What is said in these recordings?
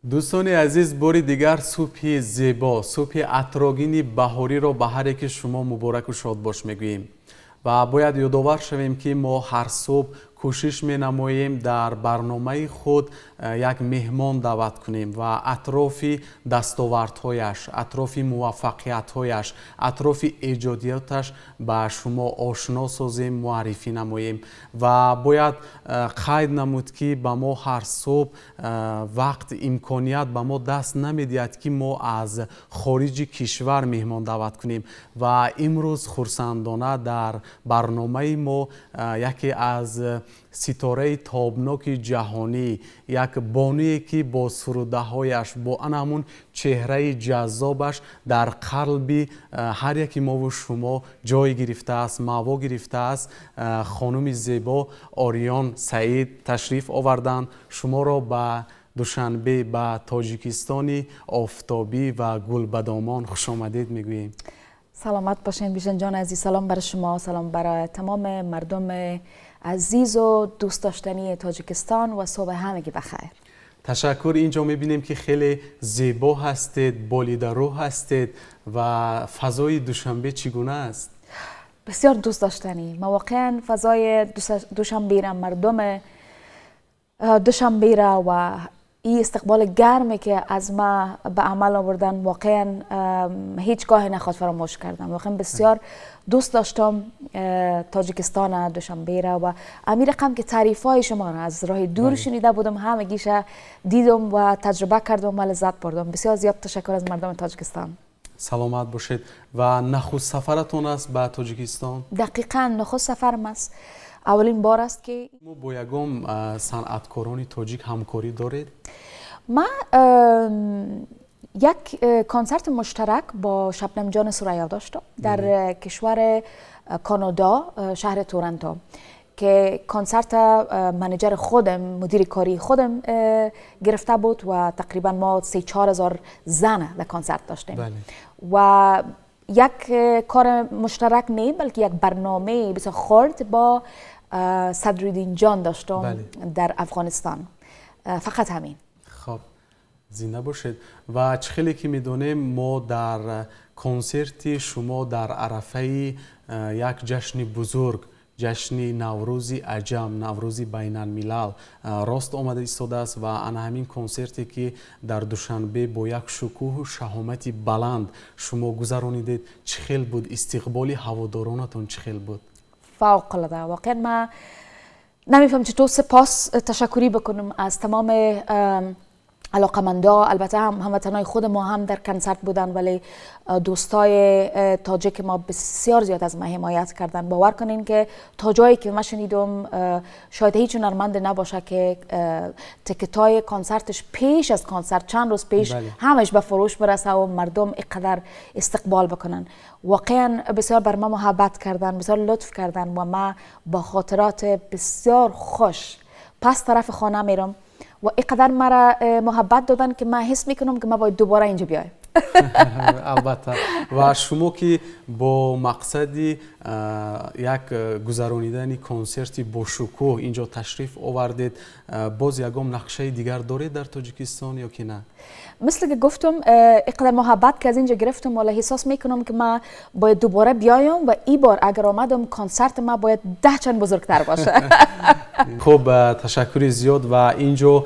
Дӯстони азиз, бори дигар субҳи зебо, субҳи атрогини баҳориро ба ҳар яки шумо мубораку шодбош мегӯем ва бояд ёдовар шавем, ки мо ҳар субҳ кӯшиш менамоем дар барномаи худ як меҳмон даъват кунем ва атрофи дастовардҳояш, атрофи муваффақиятҳояш, атрофи эҷодиёташ ба шумо ошно созем, муаррифӣ намоем. Ва бояд қайд намуд, ки ба мо ҳар субҳ вақт, имконият ба мо даст намедиҳад, ки мо аз хориҷи кишвар меҳмон даъват кунем. Ва имрӯз хурсандона дар барномаи мо яке аз ситораи тобноки ҷаҳонӣ, як бонуе, ки бо сурудаҳояш, бо ана ҳамун чеҳраи ҷаззобаш дар қалби ҳар яки мову шумо ҷой гирифтааст, маъво гирифтааст, хонуми зебо Ориён Саид ташриф оварданд. Шуморо ба Душанбе, ба Тоҷикистони офтобӣ ва гулбадомон хушомадед мегӯем. Саломат бошед, Бижан ҷон азиз. Салом бар шумо, салом бар тамом мардум азиз ва дӯст доштании Тоҷикистон ва субҳ ҳамагӣ бахайр. Ташаккур. Инҷо мебинем, ки хеле зебо ҳастед, болидарӯ ҳастед. Ва фазои Душанбе чӣ гуна аст? Бисёр дӯст доштанӣ. Ма воқеан фазои Душанбе را, мардум Душанбе را و این استقبال گرمی که از ما به عمل آوردن، واقعا هیچگاه نخواد فراموش کردم. واقعا بسیار دوست داشتم تاجیکستان، دوشنبه را و امی رقم که تعریف های شما را از راه دور شنیده بودم، همگیش دیدم و تجربه کردم و لذت بردم. بسیار زیاد تشکر از مردم تاجیکستان. Саломат бошед. Ва нахуст сафаратон аст ба Тоҷикистон? دقیقا، نخست سفرم است. اولین بار است که Мо бо ягон санъаткорони тоҷик ҳамкорӣ доред? ما یک کنسرت مشترک با شبنم جان ثریا داشتم در کشور کانادا، شهر تورنتو، که کنسرت manager خودم، مدیر کاری خودم گرفته بود و تقریبا ما 3-4 هزار زن در کنسرت داشتیم. و یک کار مشترک نه، بلکه یک برنامه بسیار خرد با صدرالدین جان داشتم در افغانستان. فقط همین. Хоб, зинда бошед. Ва чӣ хеле ки медонем, мо дар консерти шумо дар арафаи як ҷашни бузург, ҷашни Наврӯзи аҷам, Наврӯзи байналмилал рост омада истодааст. Ва ана ҳамин консерте, ки дар Душанбе бо як шукӯҳу шаҳомати баланд шумо гузаронидед, чӣ хел буд? Истиқболи ҳаводоронатон чӣ хел буд? فوق العاده. واقعا من نمیفهم چطور سپاس تشکری بکنم از تمام علاقمندا. البته هم هموطنای خود ما هم در کنسرت بودن، ولی دوستای تاجک ما بسیار زیاد از ما حمایت کردن. باور کنین که تا جایی که من شنیدم، شاید هیچ هنرمند نباشه که ticket ای کنسرتش پیش از کنسرت، چند روز پیش همش به فروش برسه و مردم اینقدر استقبال بکنن. واقعا بسیار بر ما محبت کردن، بسیار لطف کردن و ما با خاطرات بسیار خوش پس طرف خانه میرم و اینقدر مرا محبت دادن که من حس میکنم که من باید دوباره اینجا بیایم. Албатта. Ва шумо, ки бо мақсади як гузаронидани консерти бошукӯҳ инҷо ташриф овардед, боз ягон нақшаи дигар доред дар Тоҷикистон ё ки на? مثل که گفتم، اینقدر محبت که از اینجا گرفتم، والا احساس میکنم که من باید دوباره بیایم و ای بار اگر آمدم، کنسرت ما باید 10 چند بزرگتر باشه. Хуб, ташаккури зиёд. Ва инҷо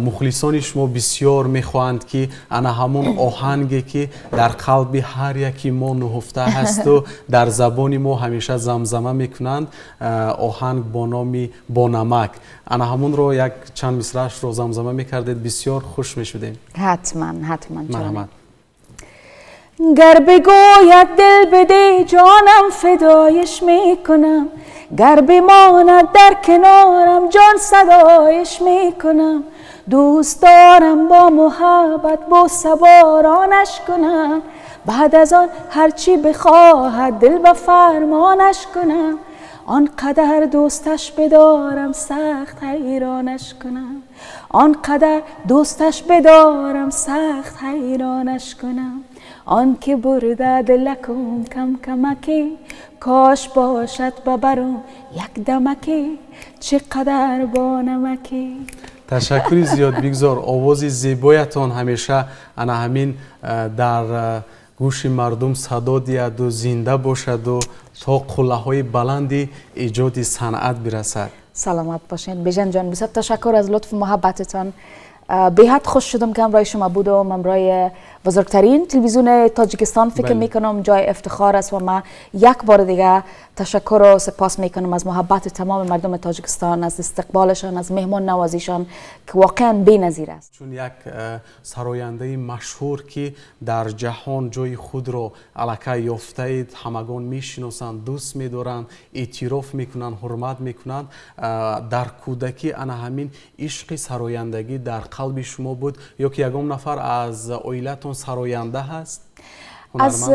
мухлисони шумо бисёр мехоҳанд, ки ана ҳамон оҳанге, ки дар қалби ҳар яки мо нуҳуфта ҳасту дар забони мо ҳамеша замзама мекунанд, оҳанг бо номи «Бонамак», ана ҳамонро як чанд мисраашро замзама мекардед, бисёр хуш мешудем. حتما، حتما. Марҳамат. گر بگوید دل بده جانم فدایش میکنم، گر بماند در کنارم جان صدایش میکنم. دوست دارم با محبت بوسه بارانش کنم، بعد از آن هرچی بخواهد دل به فرمانش کنم. آنقدر دوستش بدارم سخت حیرانش کنم، آنقدر دوستش بدارم سخت حیرانش کنم. آن که برده دلکم کم کمکی، کاش باشد ببرم یک دمکی، چقدر با نمکی. Ташаккури зиёд. Бигзор овози зебоятон ҳамеша ана ҳамин дар гӯши мардум садо диҳаду зинда бошаду то қуллаҳои баланди эҷоди санъат бирасад. Саломат бошед, Бежан ҷон. Бисёр ташаккур аз лутфу муҳаббататон. Беҳад хуш шудам ки ҳамроҳи шумо будам, ҳамроҳи бузургтарин телевизион тоҷикистон. Фикр мекунам ҷои ифтихор аст ва ман як бор дига ташаккур ва сипос мекунам аз муҳаббати тамоми мардуми тоҷикистон, аз истиқболашон, аз меҳмон навозишон ки воқеан беназир аст. Чун як сарояндаи машҳур, ки дар ҷаҳон ҷои худро аллакай ёфтаед, ҳамагон мешиносанд, дӯст медоранд, эътироф мекунанд, ҳурмат мекунанд, дар кӯдакӣ ана ҳамин ишқи сарояндагӣ дар қалби шумо буд ё ки ягон нафар аз оилатон сароянда ҳаст? Аз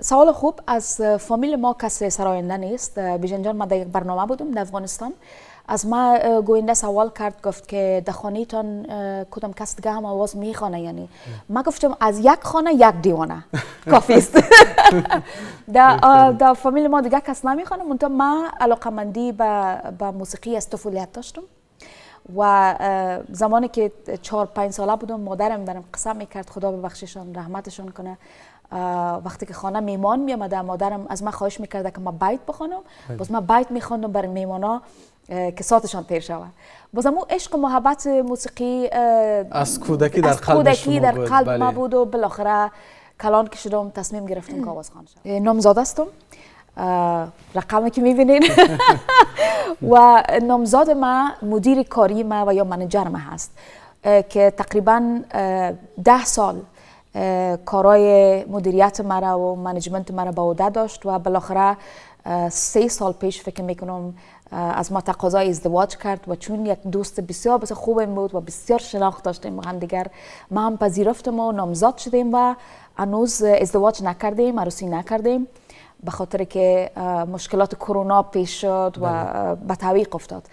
савол хуб. Аз фамилия мо касе сароянда нест, Бижан ҷон. Ман дар як барнома будам дар Афғонистон, аз ма гӯянда савол кард, гуфт ки дар хонаатон кудам кас дига ҳам овоз мехонه? یعنی ما گفتم از یک خانه یک دیوانه کافی است. در فامیل ما دیگه کس نمیخوانه، منتها ما علاقمندی به موسیقی از طفولیت داشتم و زمانی که 4-5 ساله بودم، مادرم برم قسم میکرد، خدا ببخششان، رحمتشان کنه، وقتی که خانه میمان می آمده، مادرم از من خواهش میکرده که ما بیت بخوانم. باز من بیت میخواندم برای میمانا که ساعتشان تیر شود. باز امو عشق و محبت موسیقی از کودکی در قلب کودکی در قلب ما بود و بالاخره کلان که شدم، تصمیم گرفتم که آوازخوان شدم. نامزاد هستم، رقمی که میبینین، و نامزاد ما مدیر کاری ما و یا manager ما هست که تقریبا 10 سال کارای مدیریت مرا و management مرا به عهده داشت و بالاخره 3 سال پیش فکر میکنم از ما تقاضای ازدواج کرد و چون یک دوست بسیار بسیار خوبم بود و بسیار شناخت داشتیم با هم دیگر، ما هم پذیرفتم و نامزاد شدیم و هنوز ازدواج نکردیم، عروسی نکردیم، به خاطر که مشکلات کرونا پیش شد و به تعویق افتاد.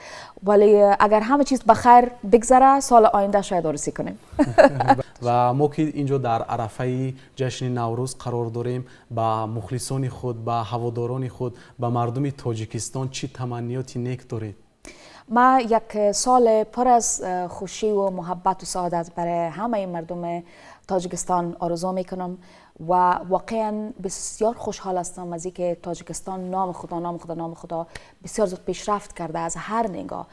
ولی اگر همه چیز بخیر بگذره، سال آینده شاید عروسی کنیم. و ما که اینجا در عرفه جشن نوروز قرار داریم، با مخلصان خود، با هواداران خود، با مردم تاجیکستان چی تمنیات نیک دارید؟ ما یک سال پر از خوشی و محبت و سعادت برای همه مردم تاجیکستان آرزو میکنم و واقعا بسیار خوشحال هستم از اینکه تاجیکستان، نام خدا، نام خدا، نام خدا، بسیار زود پیشرفت کرده. از هر نگاه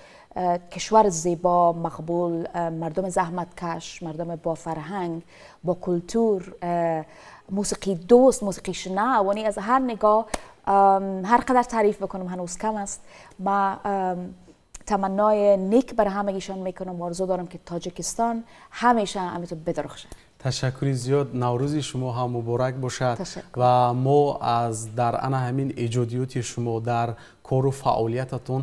کشور زیبا، مقبول، مردم زحمتکش، مردم با فرهنگ، با کلتور، موسیقی دوست، موسیقی شنو، یعنی از هر نگاه هر قدر تعریف بکنم هنوز کم است. ما تمنای نیک برای همگیشان میکنم و آرزو دارم که تاجیکستان همیشه همیتو بدرخشه. Ташаккури зиёд. Наврӯзи шумо ҳам муборак бошад ва мо аз дар ана ҳамин эҷодиёти шумо, дар кору фаъолиятатон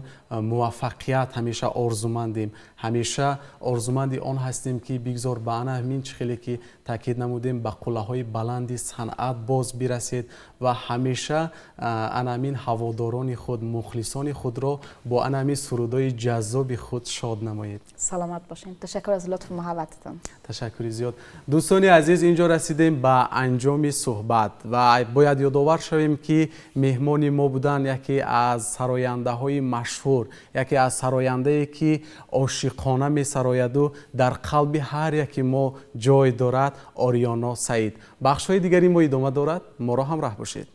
муваффақият ҳамеша орзумандем. Ҳамеша орзуманди он ҳастем, ки бигзор ба ана ҳамин чӣ хеле ки таъкид намудем, ба қуллаҳои баланди санъат боз бирасед ва ҳамеша ана ҳамин ҳаводорони худ, мухлисони худро бо ана ҳамин сурудҳои ҷаззоби худ шод намоед. Саломат бошед. Ташаккур аз лутфу муҳаббататон. Ташаккури зиёд. Дӯстони азиз, инҷо расидем ба анҷоми суҳбат ва бояд ёдовар шавем, ки меҳмони мо буданд яке аз сарояндаҳои машҳур, яке аз сарояндае ки ошиқона месарояду дар қалби ҳар яки мо ҷой дорад, Ориёно Саид. Бахшҳои дигари мо идома дорад, моро ҳамроҳ бошед.